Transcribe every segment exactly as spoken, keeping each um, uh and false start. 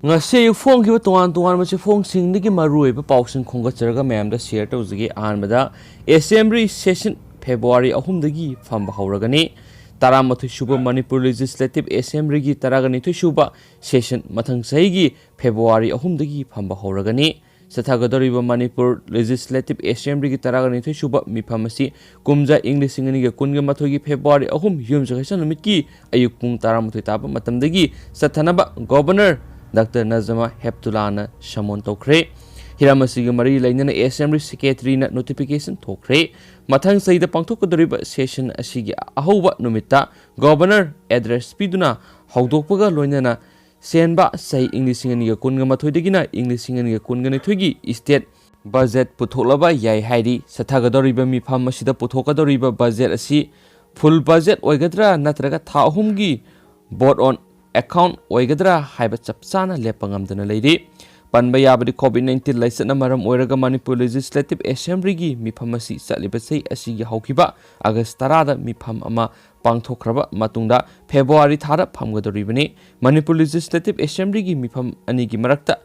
ꯉꯁꯤ ꯑꯌꯨꯛ ꯐꯣꯡꯈꯤꯕ ꯇꯣꯉꯥꯟ ꯇꯣꯉꯥꯟꯕ ꯆꯦꯐꯣꯡꯁꯤꯡꯗꯒꯤ ꯃꯔꯨꯑꯣꯏꯕ ꯄꯥꯎꯁꯤꯡ ꯈꯣꯝꯒꯠꯆꯔꯒ ꯃꯌꯥꯝꯗ share ꯇꯧꯖꯒꯦ꯫ ꯑꯍꯥꯟꯕꯗ, Assembly session February ꯑꯍꯨꯝꯗꯒꯤ ꯐꯝꯕ ꯍꯧꯔꯒꯅꯤ꯫ ꯇꯔꯥꯃꯥꯊꯣꯏ ꯁꯨꯕ ꯃꯅꯤꯄꯨꯔ Legislative Assemblyꯒꯤ ꯇꯔꯥꯒ ꯅꯤꯊꯣꯏ ꯁꯨꯕ session ꯃꯊꯪ ꯆꯍꯤꯒꯤ February ꯑꯍꯨꯝꯗꯒꯤ ꯐꯝꯕ ꯍꯧꯔꯒꯅꯤ꯫ ꯆꯠꯊꯒꯗꯧꯔꯤꯕ ꯃꯅꯤꯄꯨꯔ Legislative Assemblyꯒꯤ ꯇꯔꯥꯒ ꯅꯤꯊꯣꯏ ꯁꯨꯕ ꯃꯤꯐꯝ ꯑꯁꯤ ꯀꯨꯝꯖꯥ ꯏꯪ ꯂꯤꯁꯤꯡ ꯑꯅꯤꯒ ꯀꯨꯟꯒ ꯃꯥꯊꯣꯏꯒꯤ February ꯑꯍꯨꯝ, ꯌꯨꯝꯁꯀꯩꯁ ꯅꯨꯃꯤꯠꯀꯤ ꯑꯌꯨꯛ ꯄꯨꯡ ꯇꯔꯥꯃꯥꯊꯣꯏ ꯇꯥꯕ ꯃꯇꯝꯗꯒꯤ ꯆꯠꯊꯅꯕ Governor Doctor ꯅꯖꯃꯥ ꯍꯦꯞꯇꯨꯂꯥꯅ summon ꯇꯧꯈ꯭ꯔꯦ꯫ ꯍꯤꯔꯝ ꯑꯁꯤꯒ ꯃꯔꯤ ꯂꯩꯅꯅ Assembly Secretaryꯅ notification ꯊꯣꯛꯈ꯭ꯔꯦ꯫ ꯃꯊꯪ ꯆꯍꯤꯗ ꯄꯥꯡꯊꯣꯛꯀꯗꯧꯔꯤꯕ session ꯑꯁꯤꯒꯤ ꯑꯍꯧꯕ ꯅꯨꯃꯤꯠꯇ Governor address ꯄꯤꯗꯨꯅ ꯍꯧꯗꯣꯛꯄꯒ ꯂꯣꯏꯅꯅ ꯆꯦꯟꯕ ꯆꯍꯤ ꯏꯪ ꯂꯤꯁꯤꯡ ꯑꯅꯤꯒ ꯀꯨꯟꯒ ꯃꯥꯊꯣꯏꯗꯒꯤꯅ ꯏꯪ ꯂꯤꯁꯤꯡ ꯑꯅꯤꯒ ꯀꯨꯟꯒ ꯅꯤꯊꯣꯏꯒꯤ state budget ꯄꯨꯊꯣꯛꯂꯕ ꯌꯥꯏ ꯍꯥꯏꯔꯤ꯫ ꯆꯠꯊꯒꯗꯧꯔꯤꯕ ꯃꯤꯐꯝ ꯑꯁꯤꯗ ꯄꯨꯊꯣꯛꯀꯗꯧꯔꯤꯕ budget ꯑꯁꯤ full budget ꯑꯣꯏꯒꯗ꯭ꯔꯥ ꯅꯠꯇ꯭ꯔꯒ ꯊꯥ ꯑꯍꯨꯝꯒꯤ vote on account ꯑꯣꯏꯒꯗ꯭ꯔꯥ ꯍꯥꯏꯕ ꯆꯞ ꯆꯥꯅ ꯂꯦꯞꯄ ꯉꯝꯗꯅ ꯂꯩꯔꯤ꯫ ꯄꯟꯕ ꯌꯥꯕꯗꯤ, COVID nineteen ꯂꯥꯏꯆꯠꯅ ꯃꯔꯝ ꯑꯣꯏꯔꯒ ꯃꯅꯤꯄꯨꯔ Legislative Assemblyꯒꯤ ꯃꯤꯐꯝ ꯑꯁꯤ ꯆꯠꯂꯤꯕ ꯆꯍꯤ ꯑꯁꯤꯒꯤ ꯍꯧꯈꯤꯕ August ꯇꯔꯥꯗ ꯃꯤꯐꯝ ꯑꯃ ꯄꯥꯡꯊꯣꯛꯈ꯭ꯔꯕ ꯃꯇꯨꯡꯗ February ꯊꯥꯗ ꯐꯝꯒꯗꯧꯔꯤꯕꯅꯤ꯫ ꯃꯅꯤꯄꯨꯔ Legislative Assemblyꯒꯤ ꯃꯤꯐꯝ ꯑꯅꯤꯒꯤ ꯃꯔꯛꯇ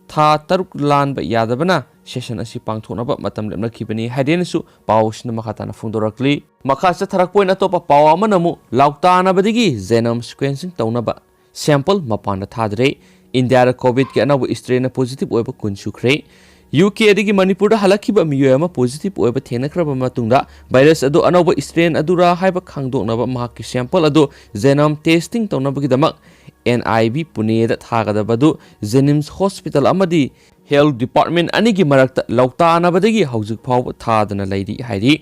ꯊꯥ ꯇꯔꯨꯛ ꯂꯥꯟꯕ ꯌꯥꯗꯕꯅ session ꯑꯁꯤ ꯄꯥꯡꯊꯣꯛꯅꯕ ꯃꯇꯝ ꯂꯦꯞꯅꯈꯤꯕꯅꯤ ꯍꯥꯏꯗꯦꯅꯁꯨ ꯄꯥꯎ ꯑꯁꯤꯅ ꯃꯈꯥ ꯇꯥꯅ ꯐꯣꯡꯗꯣꯔꯛꯂꯤ꯫ ꯃꯈꯥ ꯆꯠꯊꯔꯛꯄ ꯑꯣꯏꯅ ꯑꯇꯣꯞꯄ ꯄꯥꯎ ꯑꯃꯅ ꯑꯃꯨꯛ ꯂꯥꯎꯇꯥꯅꯕꯗꯒꯤ genome sequencing ꯇꯧꯅꯕ sample ꯃꯄꯥꯟꯗ ꯊꯥꯗ꯭ꯔꯦ꯫ ꯏꯟꯗꯤꯌꯥꯗ COVIDꯀꯤ ꯑꯅꯧꯕ strainꯅ positive ꯑꯣꯏꯕ ꯀꯨꯟ ꯁꯨꯈ꯭ꯔꯦ꯫ UKꯗꯒꯤ ꯃꯅꯤꯄꯨꯔꯗ ꯍꯜꯂꯛꯈꯤꯕ ꯃꯤꯑꯣꯏ ꯑꯃ positive ꯑꯣꯏꯕ ꯊꯦꯡꯅꯈ꯭ꯔꯕ ꯃꯇꯨꯡꯗ virus ꯑꯗꯨ ꯑꯅꯧꯕ strain ꯑꯗꯨꯔꯥ ꯍꯥꯏꯕ ꯈꯪꯗꯣꯛꯅꯕ ꯃꯍꯥꯛꯀꯤ sample ꯑꯗꯨ genome testing ꯇꯧꯅꯕꯒꯤꯗꯃꯛ NIB ꯄꯨꯅꯦꯗ ꯊꯥꯒꯗꯕ ꯑꯗꯨ JNIMS hospital ꯑꯃꯗꯤ health department ꯑꯅꯤꯒꯤ ꯃꯔꯛꯇ ꯂꯧꯇꯥꯅꯕꯗꯒꯤ ꯍꯧꯖꯤꯛ ꯐꯥꯎꯕ ꯊꯥꯗꯅ ꯂꯩꯔꯤ ꯍꯥꯏꯔꯤ꯫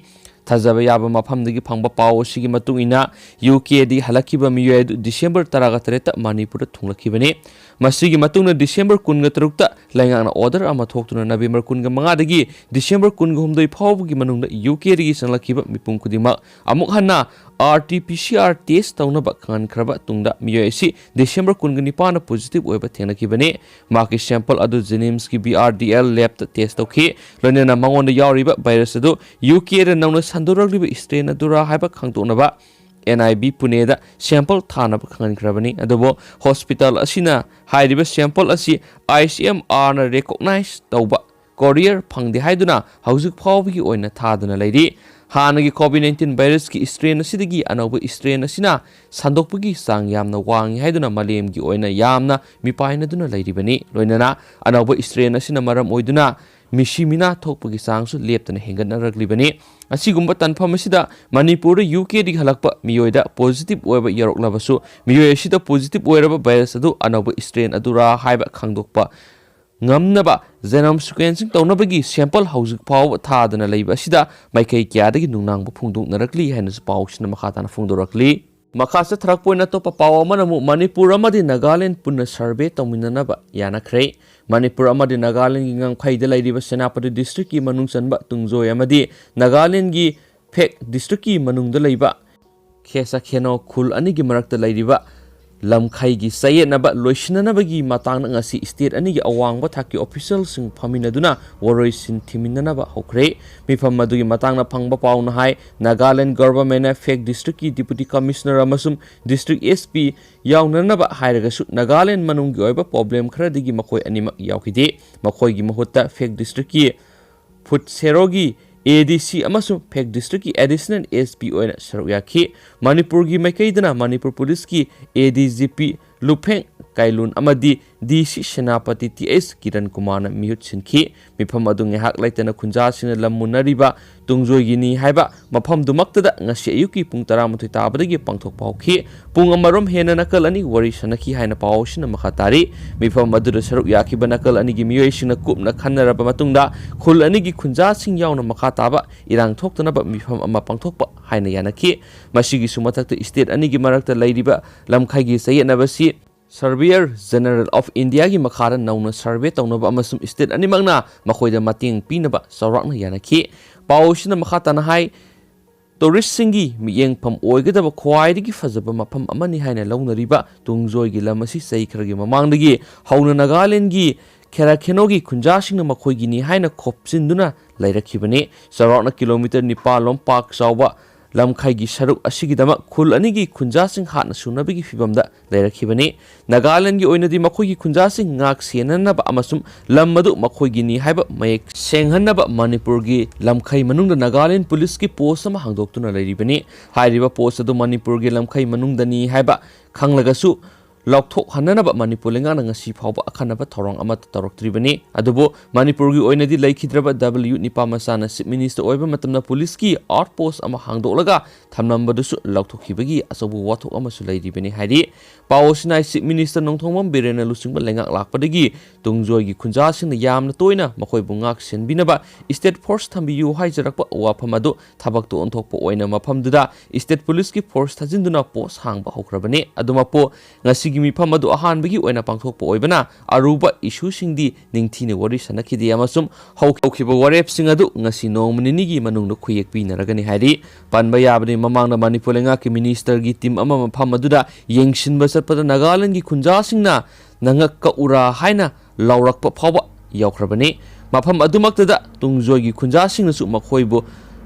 ꯊꯥꯖꯕ ꯌꯥꯕ ꯃꯐꯝꯗꯒꯤ ꯐꯪꯕ ꯄꯥꯎ ꯑꯁꯤꯒꯤ ꯃꯇꯨꯡ ꯏꯟꯅ, UKꯗꯒꯤ ꯍꯜꯂꯛꯈꯤꯕ ꯃꯤꯑꯣꯏ ꯑꯗꯨ December ꯇꯔꯥꯒ ꯇꯔꯦꯠꯇ ꯃꯅꯤꯄꯨꯔꯗ ꯊꯨꯡꯂꯛꯈꯤꯕꯅꯤ꯫ ꯃꯁꯤꯒꯤ ꯃꯇꯨꯡꯗ December ꯀꯨꯟꯒ ꯇꯔꯨꯛꯇ ꯂꯩꯉꯥꯛꯅ order ꯑꯃ ꯊꯣꯛꯇꯨꯅ November ꯀꯨꯟꯒ ꯃꯉꯥꯗꯒꯤ December ꯀꯨꯟꯒ ꯍꯨꯝꯗꯣꯏ ꯐꯥꯎꯕꯒꯤ ꯃꯅꯨꯡꯗ UKꯗꯒꯤ ꯆꯪꯂꯛꯈꯤꯕ ꯃꯤꯄꯨꯝ ꯈꯨꯗꯤꯡꯃꯛ ꯑꯃꯨꯛ ꯍꯟꯅ RT PCR test ꯇꯧꯅꯕ ꯈꯪꯍꯟꯈ꯭ꯔꯕ ꯇꯨꯡꯗ, ꯃꯤꯑꯣꯏ ꯑꯁꯤ December ꯀꯨꯟꯒ ꯅꯤꯄꯥꯟꯗ positive ꯑꯣꯏꯕ ꯊꯦꯡꯅꯈꯤꯕꯅꯤ꯫ ꯃꯍꯥꯛꯀꯤ sample ꯑꯗꯨ JNIMSꯀꯤ BRDL labꯇ test ꯇꯧꯈꯤ꯫ ꯂꯣꯏꯅꯅ ꯃꯉꯣꯟꯗ ꯌꯥꯎꯔꯤꯕ virus ꯑꯗꯨ UKꯗ ꯅꯧꯅ ꯁꯟꯗꯣꯔꯛꯂꯤꯕ strain ꯑꯗꯨꯔꯥ ꯍꯥꯏꯕ ꯈꯪꯗꯣꯛꯅꯕ ꯑꯦꯟ ꯑꯥꯏ ꯕꯤ ꯄꯨꯅꯦꯗ ꯁꯦꯝꯄꯜ ꯊꯥꯅꯕ ꯈꯪꯍꯟꯈ꯭ꯔꯕꯅꯤ꯫ ꯑꯗꯨꯕꯨ ꯍꯣꯁꯄꯤꯇꯥꯜ ꯑꯁꯤꯅ ꯍꯥꯏꯔꯤꯕ ꯁꯦꯝꯄꯜ ꯑꯁꯤ ꯑꯥꯏ ꯁꯤ ꯑꯦꯝ ꯑꯥꯔꯅ ꯔꯦꯀꯣꯛꯅꯥꯏꯖ ꯇꯧꯕ ꯀꯣꯔꯤꯌꯔ ꯐꯪꯗꯦ ꯍꯥꯏꯗꯨꯅ ꯍꯧꯖꯤꯛ ꯐꯥꯎꯕꯒꯤ ꯑꯣꯏꯅ ꯊꯥꯗꯨꯅ ꯂꯩꯔꯤ꯫ ꯍꯥꯟꯅꯒꯤ ꯀꯣꯚꯤꯗ ꯅꯥꯏꯟꯇꯤꯟ ꯚꯥꯏꯔꯁꯀꯤ ꯁ꯭ꯇ꯭ꯔꯦꯟ ꯑꯁꯤꯗꯒꯤ ꯑꯅꯧꯕ ꯁ꯭ꯇ꯭ꯔꯦꯟ ꯑꯁꯤꯅ ꯁꯟꯗꯣꯛꯄꯒꯤ ꯆꯥꯡ ꯌꯥꯝꯅ ꯋꯥꯡꯏ ꯍꯥꯏꯗꯨꯅ ꯃꯥꯂꯦꯝꯒꯤ ꯑꯣꯏꯅ ꯌꯥꯝꯅ ꯃꯤꯄꯥꯏꯅꯗꯨꯅ ꯂꯩꯔꯤꯕꯅꯤ꯫ ꯂꯣꯏꯅꯅ ꯑꯅꯧꯕ ꯁ꯭ꯇ꯭ꯔꯦꯟ ꯑꯁꯤꯅ ꯃꯔꯝ ꯑꯣꯏꯗꯨꯅ ꯃꯤꯁꯤ ꯃꯤꯅꯥ ꯊꯣꯛꯄꯒꯤ ꯆꯥꯡꯁꯨ ꯂꯦꯞꯇꯅ ꯍꯦꯟꯒꯠꯅꯔꯛꯂꯤꯕꯅꯤ꯫ ꯑꯁꯤꯒꯨꯝꯕ ꯇꯥꯟꯐꯝ ꯑꯁꯤꯗ ꯃꯅꯤꯄꯨꯔꯗ ꯌꯨ ꯀꯦꯗꯒꯤ ꯍꯜꯂꯛꯄ ꯃꯤꯑꯣꯏꯗ ꯄꯣꯖꯤꯇꯤꯚ ꯑꯣꯏꯕ ꯌꯧꯔꯛꯂꯕꯁꯨ, ꯃꯤꯑꯣꯏ ꯑꯁꯤꯗ ꯄꯣꯖꯤꯇꯤꯚ ꯑꯣꯏꯔꯕ ꯚꯥꯏꯔꯁ ꯑꯗꯨ ꯑꯅꯧꯕ ꯁ꯭ꯇ꯭ꯔꯦꯟ ꯑꯗꯨꯔꯥ ꯍꯥꯏꯕ ꯈꯪꯗꯣꯛꯄ ꯉꯝꯅꯕ genome sequencing ꯇꯧꯅꯕꯒꯤ ꯁꯦꯝꯄꯜ ꯍꯧꯖꯤꯛ ꯐꯥꯎꯕ ꯊꯥꯗꯅ ꯂꯩꯕ ꯑꯁꯤꯗ ꯃꯥꯏꯀꯩ ꯀꯌꯥꯗꯒꯤ ꯅꯨꯡꯅꯥꯡꯕ ꯐꯣꯡꯗꯣꯛꯅꯔꯛꯂꯤ ꯍꯥꯏꯅꯁꯨ ꯄꯥꯎꯁꯤꯅ ꯃꯈꯥ ꯇꯥꯅ ꯐꯣꯡꯗꯣꯔꯛꯂꯤ꯫ ꯃꯈꯥ ꯆꯠꯊꯔꯛꯄ ꯑꯣꯏꯅ ꯑꯇꯣꯞꯄ ꯄꯥꯎ ꯑꯃꯅ ꯑꯃꯨꯛ ꯃꯅꯤꯄꯨꯔ ꯑꯃꯗꯤ ꯅꯥꯒꯥꯂꯦꯟ ꯄꯨꯟꯅ ꯁꯔꯚꯦ ꯇꯧꯃꯤꯟꯅꯅꯕ ꯌꯥꯅꯈ꯭ꯔꯦ꯫ ꯃꯅꯤꯄꯨꯔ ꯑꯃꯗꯤ ꯅꯥꯒꯥꯂꯦꯟꯒꯤ ꯉꯝꯈꯩꯗ ꯂꯩꯔꯤꯕ ꯁꯦꯅꯥꯄꯇꯤ ꯗꯤꯁꯇ꯭ꯔꯤꯛꯀꯤ ꯃꯅꯨꯡ ꯆꯟꯕ ꯇꯨꯡꯖꯣꯏ ꯑꯃꯗꯤ ꯅꯥꯒꯥꯂꯦꯟꯒꯤ ꯐꯦꯛ ꯗꯤꯁꯇ꯭ꯔꯤꯛꯀꯤ ꯃꯅꯨꯡꯗ ꯂꯩꯕ ꯈꯦꯁꯥ ꯈꯦꯅꯣ ꯈꯨꯜ ꯑꯅꯤꯒꯤ ꯃꯔꯛꯇ ꯂꯩꯔꯤꯕ ꯂꯝꯈꯩꯒꯤ ꯆꯌꯦꯠꯅꯕ ꯂꯣꯏꯁꯤꯟꯅꯅꯕꯒꯤ ꯃꯇꯥꯡꯗ ꯉꯁꯤ ꯁ꯭ꯇꯦꯠ ꯑꯅꯤꯒꯤ ꯑꯋꯥꯡꯕ ꯊꯥꯛꯀꯤ ꯑꯣꯐꯤꯁꯤꯌꯦꯜꯁꯤꯡ ꯐꯝꯃꯤꯟꯅꯗꯨꯅ ꯋꯥꯔꯣꯏꯁꯤꯟ ꯊꯤꯃꯤꯟꯅꯅꯕ ꯍꯧꯈ꯭ꯔꯦ꯫ ꯃꯤꯐꯝ ꯑꯗꯨꯒꯤ ꯃꯇꯥꯡꯗ ꯐꯪꯕ ꯄꯥꯎꯅ ꯍꯥꯏ, ꯅꯥꯒꯥꯂꯦꯟ ꯒꯚꯔꯟꯃꯦꯟꯠꯅ ꯐꯦꯛ ꯗꯤꯁꯇ꯭ꯔꯤꯛꯀꯤ ꯗꯤꯄꯨꯇꯤ ꯀꯃꯤꯁꯅꯔ ꯑꯃꯁꯨꯡ ꯗꯤꯁꯇ꯭ꯔꯤꯛ ꯑꯦꯁ ꯄꯤ ꯌꯥꯎꯅꯅꯕ ꯍꯥꯏꯔꯒꯁꯨ ꯅꯥꯒꯥꯂꯦꯟ ꯃꯅꯨꯡꯒꯤ ꯑꯣꯏꯕ ꯄ꯭ꯔꯣꯕ꯭ꯂꯦꯝ ꯈꯔꯗꯒꯤ ꯃꯈꯣꯏ ꯑꯅꯤꯃꯛ ꯌꯥꯎꯈꯤꯗꯦ꯫ ꯃꯈꯣꯏꯒꯤ ꯃꯍꯨꯠꯇ ꯐꯦꯛ ꯗꯤꯁꯇ꯭ꯔꯤꯛꯀꯤ ꯐꯨꯠꯁꯦꯔꯣꯒꯤ ꯑꯦ ꯗꯤ ꯁꯤ ꯑꯃꯁꯨꯡ ꯐꯦꯛ ꯗꯤꯁꯇ꯭ꯔꯤꯛꯀꯤ ꯑꯦꯗꯤꯁꯅꯦꯜ ꯑꯦꯁ ꯄꯤ ꯑꯣꯏꯅ ꯁꯔꯨꯛ ꯌꯥꯈꯤ꯫ ꯃꯅꯤꯄꯨꯔꯒꯤ ꯃꯥꯏꯀꯩꯗꯅ ꯃꯅꯤꯄꯨꯔ ꯄꯨꯂꯤꯁꯀꯤ ꯑꯦ ꯗꯤ ꯖꯤ ꯄꯤ ꯂꯨꯐꯦꯡ ꯀꯥꯏꯂꯨꯟ ꯑꯃꯗꯤ ꯗꯤ ꯁꯤ ꯁꯦꯅꯥꯄꯇꯤ ꯇꯤ ꯑꯩꯆ ꯀꯤꯔꯟ ꯀꯨꯃꯥꯔꯅ ꯃꯤꯍꯨꯠ ꯁꯤꯟꯈꯤ꯫ ꯃꯤꯐꯝ ꯑꯗꯨ ꯉꯥꯏꯍꯥꯛ ꯂꯩꯇꯅ ꯈꯨꯟꯖꯥꯁꯤꯡꯅ ꯂꯝ ꯃꯨꯟꯅꯔꯤꯕ ꯇꯨꯡꯖꯣꯏꯒꯤꯅꯤ ꯍꯥꯏꯕ ꯃꯐꯝꯗꯨꯃꯛꯇꯗ ꯉꯁꯤ ꯑꯌꯨꯛꯀꯤ ꯄꯨꯡ ꯇꯔꯥꯃꯥꯊꯣꯏ ꯇꯥꯕꯗꯒꯤ ꯄꯥꯡꯊꯣꯛꯄ ꯍꯧꯈꯤ꯫ ꯄꯨꯡ ꯑꯃꯔꯣꯝ ꯍꯦꯟꯅ ꯅꯥꯀꯜ ꯑꯅꯤ ꯋꯥꯔꯤ ꯁꯥꯟꯅꯈꯤ ꯍꯥꯏꯅ ꯄꯥꯎ ꯑꯁꯤꯅ ꯃꯈꯥ ꯇꯥꯔꯤ꯫ ꯃꯤꯐꯝ ꯑꯗꯨꯗ ꯁꯔꯨꯛ ꯌꯥꯈꯤꯕ ꯅꯥꯀꯜ ꯑꯅꯤꯒꯤ ꯃꯤꯑꯣꯏꯁꯤꯡꯅ ꯀꯨꯞꯅ ꯈꯟꯅꯔꯕ ꯃꯇꯨꯡꯗ ꯈꯨꯜ ꯑꯅꯤꯒꯤ ꯈꯨꯟꯖꯥꯁꯤꯡ ꯌꯥꯎꯅ ꯃꯈꯥ ꯇꯥꯕ ꯏꯔꯥꯡ ꯊꯣꯛꯇꯅꯕ ꯃꯤꯐꯝ ꯑꯃ ꯄꯥꯡꯊꯣꯛꯄ ꯍꯥꯏꯅ ꯌꯥꯅꯈꯤ꯫ ꯃꯁꯤꯒꯤꯁꯨ ꯃꯊꯛꯇ ꯁ꯭ꯇꯦꯠ ꯑꯅꯤꯒꯤ ꯃꯔꯛꯇ ꯂꯩꯔꯤꯕ ꯂꯝꯈꯩꯒꯤ ꯆꯌꯦꯠꯅꯕꯁꯤ ꯁꯔꯚꯦꯌꯔ ꯖꯦꯅꯔꯦꯜ ꯑꯣꯐ ꯏꯟꯗꯤꯌꯥꯒꯤ ꯃꯈꯥꯗ ꯅꯧꯅ ꯁꯔꯚꯦ ꯇꯧꯅꯕ ꯑꯃꯁꯨꯡ ꯁ꯭ꯇꯦꯠ ꯑꯅꯤꯃꯛꯅ ꯃꯈꯣꯏꯗ ꯃꯇꯦꯡ ꯄꯤꯅꯕ ꯆꯥꯎꯔꯥꯛꯅ ꯌꯥꯅꯈꯤ꯫ ꯄꯥꯎ ꯑꯁꯤꯅ ꯃꯈꯥ ꯇꯥꯅ ꯍꯥꯏ, ꯇꯨꯔꯤꯁꯁꯤꯡꯒꯤ ꯃꯤꯠꯌꯦꯡꯐꯝ ꯑꯣꯏꯒꯗꯕ ꯈ꯭ꯋꯥꯏꯗꯒꯤ ꯐꯖꯕ ꯃꯐꯝ ꯑꯃꯅꯤ ꯍꯥꯏꯅ ꯂꯧꯅꯔꯤꯕ ꯇꯨꯡꯖꯣꯏꯒꯤ ꯂꯝ ꯑꯁꯤ ꯆꯍꯤ ꯈꯔꯒꯤ ꯃꯃꯥꯡꯗꯒꯤ ꯍꯧꯅ ꯅꯥꯒꯥꯂꯦꯟꯒꯤ ꯈꯦꯔꯥꯈꯦꯅꯣꯒꯤ ꯈꯨꯟꯖꯥꯁꯤꯡꯅ ꯃꯈꯣꯏꯒꯤꯅꯤ ꯍꯥꯏꯅ ꯈꯣꯞꯆꯤꯟꯗꯨꯅ ꯂꯩꯔꯛꯈꯤꯕꯅꯤ꯫ ꯆꯥꯎꯔꯥꯛꯅ ꯀꯤꯂꯣꯃꯤꯇꯔ ꯅꯤꯄꯥꯜ ꯂꯣꯝ ꯄꯥꯛ ꯆꯥꯎꯕ ꯂꯝꯈꯩꯒꯤ ꯁꯔꯨꯛ ꯑꯁꯤꯒꯤꯗꯃꯛ ꯈꯨꯜ ꯑꯅꯤꯒꯤ ꯈꯨꯟꯖꯥꯁꯤꯡ ꯍꯥꯠꯅ ꯁꯨꯅꯕꯒꯤ ꯐꯤꯕꯝꯗ ꯂꯩꯔꯛꯈꯤꯕꯅꯤ꯫ ꯅꯥꯒꯥꯂꯦꯟꯗꯒꯤ ꯑꯣꯏꯅꯗꯤ ꯃꯈꯣꯏꯒꯤ ꯈꯨꯟꯖꯥꯁꯤꯡ ꯉꯥꯛ ꯁꯦꯟꯅꯅꯕ ꯑꯃꯁꯨꯡ ꯂꯝ ꯑꯗꯨ ꯃꯈꯣꯏꯒꯤꯅꯤ ꯍꯥꯏꯕ ꯃꯌꯦꯛ ꯁꯦꯡꯍꯟꯅꯕ ꯃꯅꯤꯄꯨꯔꯒꯤ ꯂꯝꯈꯩ ꯃꯅꯨꯡꯗ ꯅꯥꯒꯥꯂꯦꯟ ꯄꯨꯂꯤꯁꯀꯤ ꯄꯣꯁ ꯑꯃ ꯍꯥꯡꯗꯣꯛꯇꯨꯅ ꯂꯩꯔꯤꯕꯅꯤ꯫ ꯍꯥꯏꯔꯤꯕ ꯄꯣꯁ ꯑꯗꯨ ꯃꯅꯤꯄꯨꯔꯒꯤ ꯂꯝꯈꯩ ꯃꯅꯨꯡꯗꯅꯤ ꯍꯥꯏꯕ ꯈꯪꯂꯒꯁꯨ ꯂꯧꯊꯣꯛꯍꯟꯅꯅꯕ ꯃꯅꯤꯄꯨꯔ ꯂꯩꯉꯥꯛꯅ ꯉꯁꯤ ꯐꯥꯎꯕ ꯑꯈꯟꯅꯕ ꯊꯧꯔꯥꯡ ꯑꯃꯠꯇ ꯇꯧꯔꯛꯇ꯭ꯔꯤꯕꯅꯤ꯫ ꯑꯗꯨꯕꯨ ꯃꯅꯤꯄꯨꯔꯒꯤ ꯑꯣꯏꯅꯗꯤ ꯂꯩꯈꯤꯗ꯭ꯔꯕ ꯗꯕ꯭ꯂꯤꯎ ꯅꯤꯄꯥ ꯃꯆꯥꯅ ꯆꯤꯐ ꯃꯤꯅꯤꯁꯇꯔ ꯑꯣꯏꯕ ꯃꯇꯝꯗ ꯄꯨꯂꯤꯁꯀꯤ ꯑꯥꯎꯠ ꯄꯣꯁ ꯑꯃ ꯍꯥꯡꯗꯣꯛꯂꯒ ꯊꯝꯂꯝꯕꯗꯨꯁꯨ ꯂꯧꯊꯣꯛꯈꯤꯕꯒꯤ ꯑꯆꯧꯕ ꯋꯥꯊꯣꯛ ꯑꯃꯁꯨ ꯂꯩꯔꯤꯕꯅꯤ ꯍꯥꯏꯔꯤ꯫ ꯄꯥꯎ ꯑꯁꯤꯅ ꯆꯤꯐ ꯃꯤꯅꯤꯁꯇꯔ ꯅꯣꯡꯊꯣꯝꯕꯝ ꯕꯤꯔꯦꯟꯅ ꯂꯨꯆꯤꯡꯕ ꯂꯩꯉꯥꯛ ꯂꯥꯛꯄꯗꯒꯤ ꯇꯨꯡꯖꯣꯏꯒꯤ ꯈꯨꯟꯖꯥꯁꯤꯡꯅ ꯌꯥꯝꯅ ꯇꯣꯏꯅ ꯃꯈꯣꯏꯕꯨ ꯉꯥꯛ ꯁꯦꯟꯕꯤꯅꯕ ꯏꯁꯇꯦꯠ ꯐꯣꯔꯁ ꯊꯝꯕꯤꯌꯨ ꯍꯥꯏꯖꯔꯛꯄ ꯋꯥꯐꯝ ꯑꯗꯨ ꯊꯕꯛꯇ ꯑꯣꯟꯊꯣꯛꯄ ꯑꯣꯏꯅ ꯃꯐꯝꯗꯨꯗ ꯏꯁꯇꯦꯠ ꯄꯨꯂꯤꯁꯀꯤ ꯐꯣꯔꯁ ꯊꯥꯖꯤꯟꯗꯨꯅ ꯄꯣꯁ ꯍꯥꯡꯕ ꯍꯧꯈ꯭ꯔꯕꯅꯤ꯫ ꯑꯗꯨꯃꯛꯄꯨ ꯉꯁꯤꯒꯤ ꯃꯤꯐꯝ ꯑꯗꯨ ꯑꯍꯥꯟꯕꯒꯤ ꯑꯣꯏꯅ ꯄꯥꯡꯊꯣꯛꯄ ꯑꯣꯏꯕꯅ ꯑꯔꯨꯕ ꯏꯁꯨꯁꯤꯡꯗꯤ ꯅꯤꯡꯊꯤꯅ ꯋꯥꯔꯤ ꯁꯥꯟꯅꯈꯤꯗꯦ ꯑꯃꯁꯨꯡ ꯍꯧꯈꯤꯕ ꯋꯥꯔꯦꯞꯁꯤꯡ ꯑꯗꯨ ꯉꯁꯤ ꯅꯣꯡꯃ ꯅꯤꯅꯤꯒꯤ ꯃꯅꯨꯡꯗ ꯈꯨꯌꯦꯛ ꯄꯤꯅꯔꯒꯅꯤ ꯍꯥꯏꯔꯤ꯫ ꯄꯟꯕ ꯌꯥꯕꯗꯤ, ꯃꯃꯥꯡꯗ ꯃꯅꯤꯄꯨꯔ ꯂꯩꯉꯥꯛꯀꯤ ꯃꯤꯅꯤꯁꯇꯔꯒꯤ ꯇꯤꯝ ꯑꯃ ꯃꯐꯝ ꯑꯗꯨꯗ ꯌꯦꯡꯁꯤꯟꯕ ꯆꯠꯄꯗ ꯅꯥꯒꯥꯂꯦꯟꯒꯤ ꯈꯨꯟꯖꯥꯁꯤꯡꯅ ꯅꯉꯛ ꯀꯛꯎꯔꯥ ꯍꯥꯏꯅ ꯂꯥꯎꯔꯛꯄ ꯐꯥꯎꯕ ꯌꯥꯎꯈ꯭ꯔꯕꯅꯤ꯫ ꯃꯐꯝ ꯑꯗꯨꯃꯛꯇꯗ ꯇꯨꯡꯖꯣꯏꯒꯤ ꯈꯨꯟꯖꯥꯁꯤꯡꯅꯁꯨ ꯃꯈꯣꯏꯕꯨ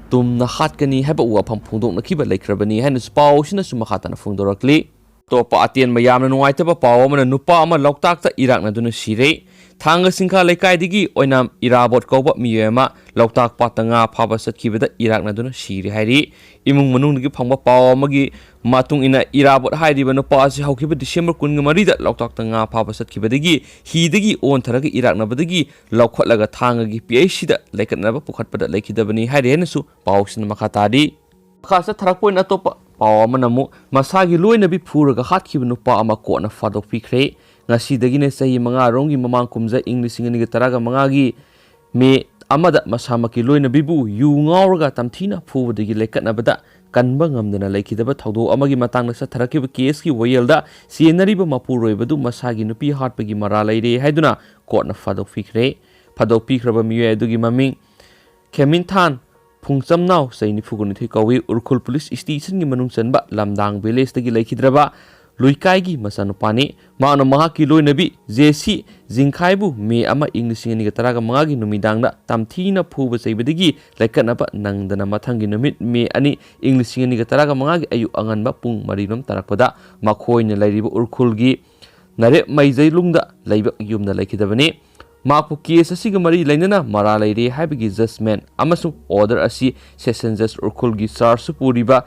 ꯇꯨꯝꯅ ꯍꯥꯠꯀꯅꯤ ꯍꯥꯏꯕ ꯋꯥꯐꯝ ꯐꯣꯡꯗꯣꯛꯅꯈꯤꯕ ꯂꯩꯈ꯭ꯔꯕꯅꯤ ꯍꯥꯏꯅꯁꯨ ꯄꯥꯎ ꯑꯁꯤꯅꯁꯨ ꯃꯈꯥ ꯇꯥꯅ ꯐꯣꯡꯗꯣꯔꯛꯂꯤ꯫ ꯑꯇꯣꯞꯄ ꯑꯇꯦꯟꯕ ꯌꯥꯝꯅ ꯅꯨꯡꯉꯥꯏꯇꯕ ꯄꯥꯎ ꯑꯃꯅ ꯅꯨꯄꯥ ꯑꯃ ꯂꯣꯛꯇꯥꯛꯇ ꯏꯔꯥꯛꯅꯗꯨꯅ ꯁꯤꯔꯦ꯫ ꯊꯥꯡꯒ ꯁꯤꯡꯈꯥ ꯂꯩꯀꯥꯏꯗꯒꯤ ꯑꯣꯏꯅꯥꯝ ꯏꯔꯥꯕꯣꯠ ꯀꯧꯕ ꯃꯤꯑꯣꯏ ꯑꯃ ꯂꯣꯛꯇꯥꯛ ꯄꯥꯠꯇ ꯉꯥ ꯐꯥꯕ ꯆꯠꯈꯤꯕꯗ ꯏꯔꯥꯛꯅꯗꯨꯅ ꯁꯤꯔꯦ ꯍꯥꯏꯔꯤ꯫ ꯏꯃꯨꯡ ꯃꯅꯨꯡꯗꯒꯤ ꯐꯪꯕ ꯄꯥꯎ ꯑꯃꯒꯤ ꯃꯇꯨꯡ ꯏꯟꯅ, ꯏꯔꯥꯕꯣꯠ ꯍꯥꯏꯔꯤꯕ ꯅꯨꯄꯥ ꯑꯁꯤ ꯍꯧꯈꯤꯕ ꯗꯤꯁꯦꯝꯕꯔ ꯀꯨꯟꯒ ꯃꯔꯤꯗ ꯂꯣꯛꯇꯥꯛꯇ ꯉꯥ ꯐꯥꯕ ꯆꯠꯈꯤꯕꯗꯒꯤ ꯍꯤꯗꯒꯤ ꯑꯣꯟꯊꯔꯒ ꯏꯔꯥꯛꯅꯕꯗꯒꯤ ꯂꯧꯈꯠꯂꯒ ꯊꯥꯡꯒꯒꯤ ꯄꯤ ꯑꯩꯆ ꯁꯤꯗ ꯂꯩꯈꯠꯅꯕ ꯄꯨꯈꯠꯄꯗ ꯂꯩꯈꯤꯗꯕꯅꯤ ꯍꯥꯏꯔꯤ ꯍꯥꯏꯅꯁꯨ ꯄꯥꯎꯁꯤꯅ ꯃꯈꯥ ꯇꯥꯔꯤ꯫ ꯃꯈꯥ ꯆꯠꯊꯔꯛꯄ ꯑꯣꯏꯅ ꯑꯇꯣꯞꯄ ꯄꯥꯎ ꯑꯃꯅ ꯑꯃꯨꯛ ꯃꯁꯥꯒꯤ ꯂꯣꯏꯅꯕꯤ ꯐꯨꯔꯒ ꯍꯥꯠꯈꯤꯕ ꯅꯨꯄꯥ ꯑꯃ ꯀꯣꯟꯅ ꯐꯥꯗꯣꯛꯄꯤꯈ꯭ꯔꯦ꯫ ꯉꯁꯤꯗꯒꯤꯅ ꯆꯍꯤ ꯃꯉꯥꯔꯣꯝꯒꯤ ꯃꯃꯥꯡ ꯀꯨꯝꯖꯥ ꯏꯪ ꯂꯤꯁꯤꯡ ꯑꯅꯤꯒ ꯇꯔꯥꯒ ꯃꯉꯥꯒꯤ ꯃꯦ ꯑꯃꯗ ꯃꯁꯥꯃꯛꯀꯤ ꯂꯣꯏꯅꯕꯤꯕꯨ ꯌꯨ ꯉꯥꯎꯔꯒ ꯇꯝꯊꯤꯅ ꯐꯨꯕꯗꯒꯤ ꯂꯩꯈꯠꯅꯕꯗ ꯀꯟꯕ ꯉꯝꯗꯅ ꯂꯩꯈꯤꯗꯕ ꯊꯧꯗꯣꯛ ꯑꯃꯒꯤ ꯃꯇꯥꯡꯗ ꯆꯠꯊꯔꯛꯈꯤꯕ ꯀꯦꯁꯀꯤ ꯋꯥꯌꯦꯜꯗ ꯆꯦꯟꯅꯔꯤꯕ ꯃꯄꯨꯔꯣꯏꯕꯗꯨ ꯃꯁꯥꯒꯤ ꯅꯨꯄꯤ ꯍꯥꯠꯄꯒꯤ ꯃꯔꯥꯜ ꯂꯩꯔꯦ ꯍꯥꯏꯗꯨꯅ ꯀꯣꯔꯠꯅ ꯐꯥꯗꯣꯛꯄꯤꯈ꯭ꯔꯦ꯫ ꯐꯥꯗꯣꯛꯄꯤꯈ꯭ꯔꯕ ꯃꯤꯑꯣꯏ ꯑꯗꯨꯒꯤ ꯃꯃꯤꯡ ꯈꯦꯃꯤꯟꯊꯥꯟ ꯐꯨꯡꯆꯝꯅꯥꯎ, ꯆꯍꯤ ꯅꯤꯐꯨ ꯅꯤꯊꯣꯏ ꯀꯧꯏ꯫ ꯎꯔꯈꯨꯜ ꯄꯨꯂꯤꯁ ꯁ꯭ꯇꯦꯁꯟꯒꯤ ꯃꯅꯨꯡ ꯆꯟꯕ ꯂꯝꯗꯥꯡ ꯚꯤꯂꯦꯖꯇꯒꯤ ꯂꯩꯈꯤꯗ꯭ꯔꯕ ꯂꯨꯏꯀꯥꯏꯒꯤ ꯃꯆꯥꯅꯨꯄꯥꯅꯤ꯫ ꯃꯍꯥꯛꯅ ꯃꯍꯥꯛꯀꯤ ꯂꯣꯏꯅꯕꯤ ꯖꯦ ꯁꯤ ꯖꯤꯡꯈꯥꯏꯕꯨ ꯃꯦ ꯑꯃ ꯏꯪ ꯂꯤꯁꯤꯡ ꯑꯅꯤꯒ ꯇꯔꯥꯒ ꯃꯉꯥꯒꯤ ꯅꯨꯃꯤꯗꯥꯡꯗ ꯇꯝꯊꯤꯅ ꯐꯨꯕ ꯆꯩꯕꯗꯒꯤ ꯂꯩꯈꯠꯅꯕ ꯅꯪꯗꯅ ꯃꯊꯪꯒꯤ ꯅꯨꯃꯤꯠ ꯃꯦ ꯑꯅꯤ ꯏꯪ ꯂꯤꯁꯤꯡ ꯑꯅꯤꯒ ꯇꯔꯥꯒ ꯃꯉꯥꯒꯤ ꯑꯌꯨꯛ ꯑꯉꯟꯕ ꯄꯨꯡ ꯃꯔꯤꯔꯣꯝ ꯇꯥꯔꯛꯄꯗ ꯃꯈꯣꯏꯅ ꯂꯩꯔꯤꯕ ꯎꯔꯈꯨꯜꯒꯤ ꯅꯔꯦꯞ ꯃꯩꯖꯩꯂꯨꯡꯗ ꯂꯩꯕ ꯌꯨꯝꯗ ꯂꯩꯈꯤꯗꯕꯅꯤ꯫ ꯃꯍꯥꯛꯄꯨ ꯀꯦꯁ ꯑꯁꯤꯒ ꯃꯔꯤ ꯂꯩꯅꯅ ꯃꯔꯥꯜ ꯂꯩꯔꯦ ꯍꯥꯏꯕꯒꯤ ꯖꯖꯃꯦꯟ ꯑꯃꯁꯨꯡ ꯑꯣꯔꯗꯔ ꯑꯁꯤ ꯁꯦꯁꯟ ꯖꯖ ꯎꯔꯈꯨꯜꯒꯤ ꯆꯥꯔꯖꯁꯨ ꯄꯨꯔꯤꯕ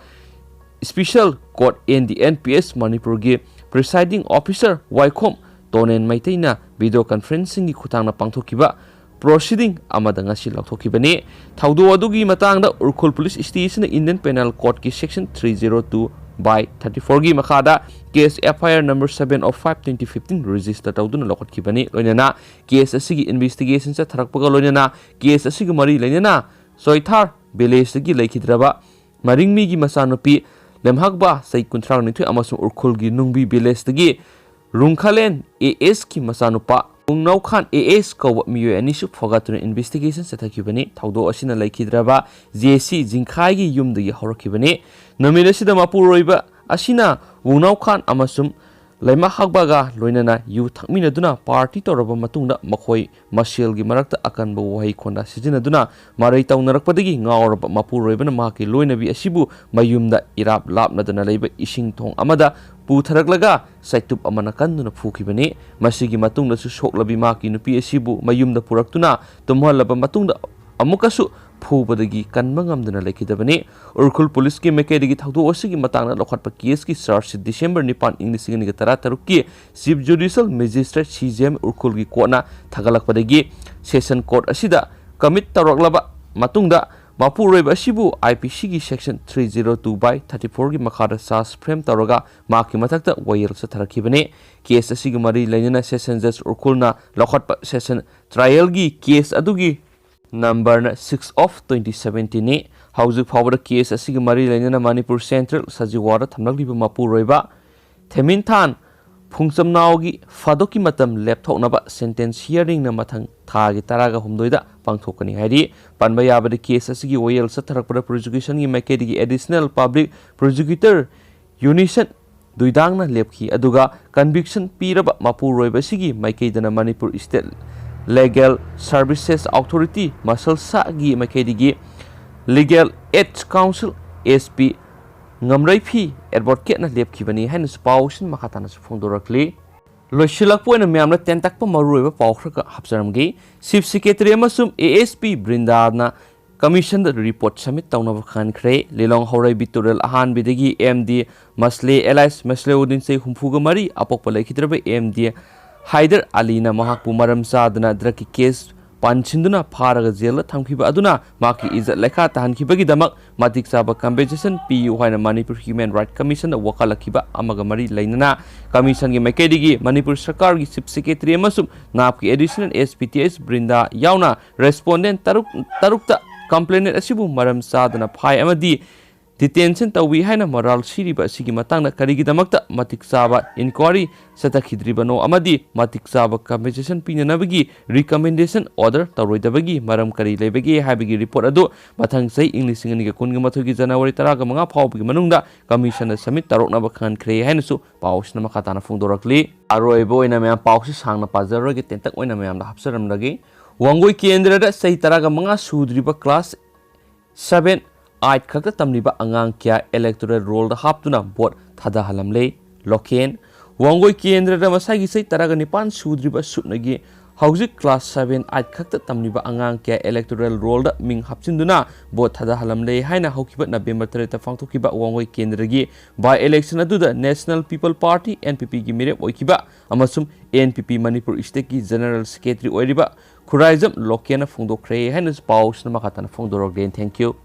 special court N D N P S ꯃꯅꯤꯄꯨꯔꯒꯤ ꯄ꯭ꯔꯤꯁꯥꯏꯗꯤꯡ ꯑꯣꯐꯤꯁꯥꯔ ꯋꯥꯏꯈꯣꯝ ꯇꯣꯅꯦꯟ ꯃꯩꯇꯩꯅ ꯚꯤꯗꯤꯑꯣ ꯀꯟꯐꯔꯦꯟꯁꯤꯡꯒꯤ ꯈꯨꯠꯊꯥꯡꯗ ꯄꯥꯡꯊꯣꯛꯈꯤꯕ ꯄ꯭ꯔꯣꯁꯤꯗꯤꯡ ꯑꯃꯗ ꯉꯁꯤ ꯂꯥꯎꯊꯣꯛꯈꯤꯕꯅꯤ꯫ ꯊꯧꯗꯣꯛ ꯑꯗꯨꯒꯤ ꯃꯇꯥꯡꯗ ꯎꯔꯈꯨꯜ ꯄꯨꯂꯤꯁ ꯁ꯭ꯇꯦꯁꯟꯅ ꯏꯟꯗꯤꯌꯟ ꯄꯦꯅꯦꯜ ꯀꯣꯗꯀꯤ section three zero two by thirty ꯐꯣꯔꯒꯤ ꯃꯈꯥꯗ case F I R number seven of five twenty fifteen register ꯇꯧꯗꯨꯅ ꯂꯧꯈꯠꯈꯤꯕꯅꯤ꯫ ꯂꯣꯏꯅꯅ ꯀꯦꯁ ꯑꯁꯤꯒꯤ ꯏꯟꯚꯦꯁꯇꯤꯒꯦꯁꯟ ꯆꯠꯊꯔꯛꯄꯒ ꯂꯣꯏꯅꯅ ꯀꯦꯁ ꯑꯁꯤꯒ ꯃꯔꯤ ꯂꯩꯅꯅ ꯆꯣꯏꯊꯥꯔ ꯚꯤꯂꯦꯖꯇꯒꯤ ꯂꯩꯈꯤꯗ꯭ꯔꯕ ꯃꯔꯤꯡꯃꯤꯒꯤ ꯃꯆꯥꯅꯨꯄꯤ ꯂꯦꯝꯍꯛꯕ ꯆꯍꯤ ꯀꯨꯟꯊ꯭ꯔꯥ ꯅꯤꯊꯣꯏ ꯑꯃꯁꯨꯡ ꯎꯔꯈꯨꯜꯒꯤ ꯅꯨꯡꯕꯤ ꯚꯤꯂꯦꯖꯇꯒꯤ ꯔꯨꯡꯈꯥꯂꯦꯟ ꯑꯦ ꯑꯦꯁꯀꯤ ꯃꯆꯥꯅꯨꯄꯥ ꯄꯨꯡꯅꯧꯈꯥꯟ ꯑꯦ ꯑꯦꯁ ꯀꯧꯕ ꯃꯤꯑꯣꯏ ꯑꯅꯤꯁꯨ ꯐꯒꯠꯇꯨꯅ ꯏꯟꯚꯦꯁꯇꯤꯒꯦꯁꯟ ꯆꯠꯊꯈꯤꯕꯅꯤ꯫ ꯊꯧꯗꯣꯛ ꯑꯁꯤꯅ ꯂꯩꯈꯤꯗ꯭ꯔꯕ ꯖꯦ ꯁꯤ ꯖꯤꯡꯈꯥꯏꯒꯤ ꯌꯨꯝꯗꯒꯤ ꯍꯧꯔꯛꯈꯤꯕꯅꯤ꯫ ꯅꯨꯃꯤꯠ ꯑꯁꯤꯗ ꯃꯄꯨꯔꯣꯏꯕ ꯑꯁꯤꯅ ꯋꯨꯡꯅꯥꯎ ꯈꯥꯟ ꯑꯃꯁꯨꯡ ꯂꯩꯃꯥ ꯍꯥꯛꯕꯥꯒ ꯂꯣꯏꯅꯅ ꯌꯨ ꯊꯛꯃꯤꯟꯅꯗꯨꯅ ꯄꯥꯔꯇꯤ ꯇꯧꯔꯕ ꯃꯇꯨꯡꯗ ꯃꯈꯣꯏ ꯃꯁꯦꯜꯒꯤ ꯃꯔꯛꯇ ꯑꯀꯟꯕ ꯋꯥꯍꯩ ꯈꯣꯟꯗꯥ ꯁꯤꯖꯤꯟꯅꯗꯨꯅ ꯃꯔꯩ ꯇꯧꯅꯔꯛꯄꯗꯒꯤ ꯉꯥꯎꯔꯕ ꯃꯄꯨꯔꯣꯏꯕꯅ ꯃꯍꯥꯛꯀꯤ ꯂꯣꯏꯅꯕꯤ ꯑꯁꯤꯕꯨ ꯃꯌꯨꯝꯗ ꯏꯔꯥꯞ ꯂꯥꯞꯅꯗꯅ ꯂꯩꯕ ꯏꯁꯤꯡ ꯊꯣꯡ ꯑꯃꯗ ꯄꯨꯊꯔꯛꯂꯒ ꯆꯩꯇꯨꯞ ꯑꯃꯅ ꯀꯟꯗꯨꯅ ꯐꯨꯈꯤꯕꯅꯤ꯫ ꯃꯁꯤꯒꯤ ꯃꯇꯨꯡꯗꯁꯨ ꯁꯣꯛꯂꯕꯤ ꯃꯍꯥꯛꯀꯤ ꯅꯨꯄꯤ ꯑꯁꯤꯕꯨ ꯃꯌꯨꯝꯗ ꯄꯨꯔꯛꯇꯨꯅ ꯇꯨꯝꯍꯜꯂꯕ ꯃꯇꯨꯡꯗ ꯑꯃꯨꯛꯀꯁꯨ ꯐꯨꯕꯗꯒꯤ ꯀꯟꯕ ꯉꯝꯗꯅ ꯂꯩꯈꯤꯗꯕꯅꯤ꯫ ꯎꯔꯈꯨꯜ ꯄꯨꯂꯤꯁꯀꯤ ꯃꯥꯏꯀꯩꯗꯒꯤ ꯊꯧꯗꯣꯛ ꯑꯁꯤꯒꯤ ꯃꯇꯥꯡꯗ ꯂꯧꯈꯠꯄ ꯀꯦꯁꯀꯤ ꯆꯥꯔꯖꯁꯤꯠ ꯗꯤꯁꯦꯝꯕꯔ ꯅꯤꯄꯥꯟ, ꯏꯪ ꯂꯤꯁꯤꯡ ꯑꯅꯤꯒ ꯇꯔꯥꯇꯔꯨꯛꯀꯤ chief judicial magistrate, C J M, ꯎꯔꯈꯨꯜꯒꯤ ꯀꯣꯔꯠꯅ ꯊꯥꯒꯠꯂꯛꯄꯗꯒꯤ ꯁꯦꯁꯟ ꯀꯣꯔꯠ ꯑꯁꯤꯗ ꯀꯃꯤꯠ ꯇꯧꯔꯛꯂꯕ ꯃꯇꯨꯡꯗ ꯃꯄꯨꯔꯣꯏꯕ ꯑꯁꯤꯕꯨ ꯑꯥꯏ ꯄꯤ ꯁꯤꯒꯤ section three zero two by thirty ꯐꯣꯔꯒꯤ ꯃꯈꯥꯗ ꯆꯥꯔꯖ ꯐ꯭ꯔꯦꯝ ꯇꯧꯔꯒ ꯃꯍꯥꯛꯀꯤ ꯃꯊꯛꯇ ꯋꯥꯌꯦꯜ ꯆꯠꯊꯔꯛꯈꯤꯕꯅꯤ꯫ ꯀꯦꯁ ꯑꯁꯤꯒ ꯃꯔꯤ ꯂꯩꯅꯅ ꯁꯦꯁꯟ ꯖꯖ ꯎꯔꯈꯨꯜꯅ ꯂꯧꯈꯠꯄ ꯁꯦꯁꯟ ꯇ꯭ꯔꯥꯏꯌꯦꯜꯒꯤ ꯀꯦꯁ ꯑꯗꯨꯒꯤ ꯅꯝꯕꯔꯅ ꯁꯤꯛꯁ ꯑꯣꯐ ꯇ꯭ꯋꯦꯟꯇꯤ ꯁꯚꯦꯟꯇꯤꯟꯅꯤ꯫ ꯍꯧꯖꯤꯛ ꯐꯥꯎꯕꯗ ꯀꯦꯁ ꯑꯁꯤꯒ ꯃꯔꯤ ꯂꯩꯅꯅ ꯃꯅꯤꯄꯨꯔ ꯁꯦꯟꯇ꯭ꯔꯦꯜ ꯁꯖꯤꯋꯥꯗ ꯊꯝꯂꯛꯂꯤꯕ ꯃꯄꯨꯔꯣꯏꯕ ꯊꯦꯃꯤꯟꯊꯥꯟ ꯐꯨꯡꯆꯝꯅꯥꯎꯒꯤ ꯐꯥꯗꯣꯛꯀꯤ ꯃꯇꯝ ꯂꯦꯞꯊꯣꯛꯅꯕ ꯁꯦꯟꯇꯦꯟꯁ ꯍꯤꯌꯥꯔꯤꯡꯅ ꯃꯊꯪ ꯊꯥꯒꯤ ꯇꯔꯥꯒ ꯍꯨꯝꯗꯣꯏꯗ ꯄꯥꯡꯊꯣꯛꯀꯅꯤ ꯍꯥꯏꯔꯤ꯫ ꯄꯟꯕ ꯌꯥꯕꯗ ꯀꯦꯁ ꯑꯁꯤꯒꯤ ꯋꯥꯌꯦꯜ ꯆꯠꯊꯔꯛꯄꯗ ꯄ꯭ꯔꯣꯁꯤꯀ꯭ꯌꯨꯁꯟꯒꯤ ꯃꯥꯏꯀꯩꯗꯒꯤ ꯑꯦꯗꯤꯁꯅꯦꯜ ꯄꯕ꯭ꯂꯤꯛ ꯄ꯭ꯔꯣꯁꯤꯀ꯭ꯌꯨꯇꯔ ꯌꯨꯅꯤꯁꯟ ꯗꯨꯏꯗꯥꯡꯅ ꯂꯦꯞꯈꯤ꯫ ꯑꯗꯨꯒ conviction ꯄꯤꯔꯕ ꯃꯄꯨꯔꯣꯏꯕ ꯑꯁꯤꯒꯤ ꯃꯥꯏꯀꯩꯗꯅ Manipur State Legal Services Authority, ꯃꯁꯜꯁꯥꯒꯤ ꯃꯥꯏꯀꯩꯗꯒꯤ Legal Aid Counsel, S P ꯉꯝꯔꯩꯐꯤ advocate ꯅ ꯂꯦꯞꯈꯤꯕꯅꯤ ꯍꯥꯏꯅꯁꯨ ꯄꯥꯎꯁꯤꯅ ꯃꯈꯥ ꯇꯥꯅꯁꯨ ꯐꯣꯡꯗꯣꯔꯛꯂꯤ꯫ ꯂꯣꯏꯁꯤꯜꯂꯛꯄ ꯑꯣꯏꯅ ꯃꯌꯥꯝꯅ ꯇꯦꯟꯇꯛꯄ ꯃꯔꯨꯑꯣꯏꯕ ꯄꯥꯎ ꯈꯔ ꯈꯛ ꯍꯥꯞꯆꯔꯝꯒꯦ꯫ Chief Secretary ꯑꯃꯁꯨꯡ A S P ꯕ꯭ꯔꯤꯟꯗꯥꯅ Commission the report submit ꯇꯧꯅꯕ ꯈꯟꯈ꯭ꯔꯦ꯫ ꯂꯤꯂꯣꯡ ꯍꯧꯔꯩꯕꯤ ꯇꯨꯔꯦꯜ ꯑꯍꯥꯟꯕꯤꯗꯒꯤ M D ꯃꯁꯂꯦ alias ꯃꯁꯂꯦꯎꯗꯤꯟ, ꯆꯍꯤ ꯍꯨꯝꯐꯨꯒ ꯃꯔꯤ, ꯑꯄꯣꯛꯄ ꯂꯩꯈꯤꯗ꯭ꯔꯕ M D ꯍꯥꯏꯗꯔ ꯑꯂꯤꯅ ꯃꯍꯥꯛꯄꯨ ꯃꯔꯝ ꯆꯥꯗꯅ drug ꯀꯤ case ꯄꯥꯟꯁꯤꯟꯗꯨꯅ ꯐꯥꯔꯒ jail ꯗ ꯊꯝꯈꯤꯕ ꯑꯗꯨꯅ ꯃꯍꯥꯛꯀꯤ ꯏꯖꯠ ꯂꯩꯈꯥ ꯇꯥꯍꯟꯈꯤꯕꯒꯤꯗꯃꯛ ꯃꯇꯤꯛ ꯆꯥꯕ compensation ꯄꯤꯌꯨ ꯍꯥꯏꯅ ꯃꯅꯤꯄꯨꯔ Human Right Commission ꯗ ꯋꯥꯀꯠꯂꯛꯈꯤꯕ ꯑꯃꯒ ꯃꯔꯤ ꯂꯩꯅꯅ Commission ꯒꯤ ꯃꯥꯏꯀꯩꯗꯒꯤ ꯃꯅꯤꯄꯨꯔ ꯁꯔꯀꯥꯔꯒꯤ Chief Secretary ꯑꯃꯁꯨꯡ ꯅꯥꯞ ꯀꯤ Additional S P T S ꯕ꯭ꯔꯤꯟꯗꯥ ꯌꯥꯎꯅ respondent ꯇꯔꯨꯛ, ꯇꯔꯨꯛꯇ complainant ꯑꯁꯤꯕꯨ ꯃꯔꯝ ꯆꯥꯗꯅ ꯐꯥꯏ ꯑꯃꯗꯤ detention ꯇꯧꯏ ꯍꯥꯏꯅ ꯃꯔꯥꯜ ꯁꯤꯔꯤꯕ ꯑꯁꯤꯒꯤ ꯃꯇꯥꯡꯗ ꯀꯔꯤꯒꯤꯗꯃꯛꯇ ꯃꯇꯤꯛ ꯆꯥꯕ inquiry ꯆꯠꯊꯈꯤꯗ꯭ꯔꯤꯕꯅꯣ ꯑꯃꯗꯤ ꯃꯇꯤꯛ ꯆꯥꯕ compensation ꯄꯤꯅꯅꯕꯒꯤ recommendation order ꯇꯧꯔꯣꯏꯗꯕꯒꯤ ꯃꯔꯝ ꯀꯔꯤ ꯂꯩꯕꯒꯦ ꯍꯥꯏꯕꯒꯤ report ꯑꯗꯨ ꯃꯊꯪ ꯆꯍꯤ ꯏꯪ ꯂꯤꯁꯤꯡ ꯑꯅꯤꯒ ꯀꯨꯟꯒ ꯃꯥꯊꯣꯏꯒꯤ January ꯇꯔꯥꯒ ꯃꯉꯥ ꯐꯥꯎꯕꯒꯤ ꯃꯅꯨꯡꯗ Commission ꯗ submit ꯇꯧꯔꯛꯅꯕ ꯈꯟꯈ꯭ꯔꯦ ꯍꯥꯏꯅꯁꯨ ꯄꯥꯎꯁꯤꯅ ꯃꯈꯥ ꯇꯥꯅ ꯐꯣꯡꯗꯣꯔꯛꯂꯤ꯫ ꯑꯔꯣꯏꯕ ꯑꯣꯏꯅ ꯃꯌꯥꯝ ꯄꯥꯎꯁꯤ ꯁꯥꯡꯅ ꯄꯥꯖꯔꯔꯣꯏꯒꯦ, ꯇꯦꯟꯇꯛ ꯑꯣꯏꯅ ꯃꯌꯥꯝꯗ ꯍꯥꯞꯆꯔꯝꯂꯒꯦ꯫ ꯋꯥꯡꯒꯣꯏ ꯀꯦꯟꯗ꯭ꯔꯗ ꯆꯍꯤ ꯇꯔꯥꯒ ꯃꯉꯥ ꯁꯨꯗ꯭ꯔꯤꯕ class seven, eight ꯈꯛꯇ ꯇꯝꯂꯤꯕ ꯑꯉꯥꯡ ꯀꯌꯥ electoral roll ꯗ ꯍꯥꯞꯇꯨꯅ vote ꯊꯥꯗꯍꯜꯂꯝꯂꯦ꯫ ꯂꯣꯀꯦꯟ꯫ ꯋꯥꯡꯒꯣꯏ ꯀꯦꯟꯗ꯭ꯔꯗ ꯃꯁꯥꯒꯤ ꯆꯍꯤ ꯇꯔꯥꯒ ꯅꯤꯄꯥꯟ ꯁꯨꯗ꯭ꯔꯤꯕ ꯁꯨꯞꯅꯒꯤ ꯍꯧꯖꯤꯛ class seven, eight ꯈꯛꯇ ꯇꯝꯂꯤꯕ ꯑꯉꯥꯡ ꯀꯌꯥ electoral roll ꯗ ꯃꯤꯡ ꯍꯥꯞꯆꯤꯟꯗꯨꯅ vote ꯊꯥꯗꯍꯜꯂꯝꯂꯦ ꯍꯥꯏꯅ ꯍꯧꯈꯤꯕ November ꯇꯔꯦꯠꯇ ꯄꯥꯡꯊꯣꯛꯈꯤꯕ ꯋꯥꯡꯒꯣꯏ ꯀꯦꯟꯗ꯭ꯔꯒꯤ by election ꯑꯗꯨꯗ National People Party, N P P ꯒꯤ ꯃꯤꯔꯦꯞ ꯑꯣꯏꯈꯤꯕ ꯑꯃꯁꯨꯡ N P P Manipur state ꯀꯤ General Secretary ꯑꯣꯏꯔꯤꯕ ꯈꯨꯔꯥꯏꯖꯝ ꯂꯣꯀꯦꯟꯅ ꯐꯣꯡꯗꯣꯛꯈ꯭ꯔꯦ ꯍꯥꯏꯅꯁꯨ ꯄꯥꯎꯁꯤꯅ ꯃꯈꯥ ꯇꯥꯅ ꯐꯣꯡꯗꯣꯔꯛꯂꯦ꯫ Thank you꯫